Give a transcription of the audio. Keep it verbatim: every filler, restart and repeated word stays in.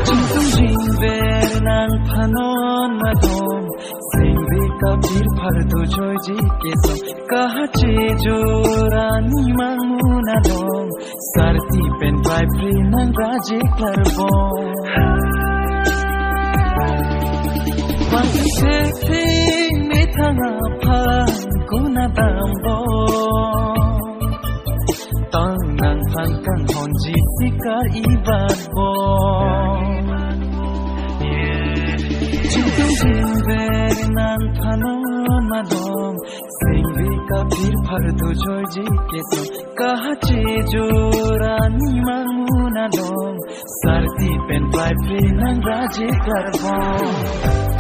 Chingtum jingver nangphan non malom, singve kapir phar dojoiji keso. Kahache jora ni mangmun along, sarti pen pai pri nang raje klarbom. Bang se thing methang aphan kuna dambom. Tang nangphan kanghonji sikar ibat bom. Chingtum jingver nangphan non malom, singve kapir phar dojoiji keso. Kahache jora ni mangmun along, sarti pen pai pri nang raje klarbom.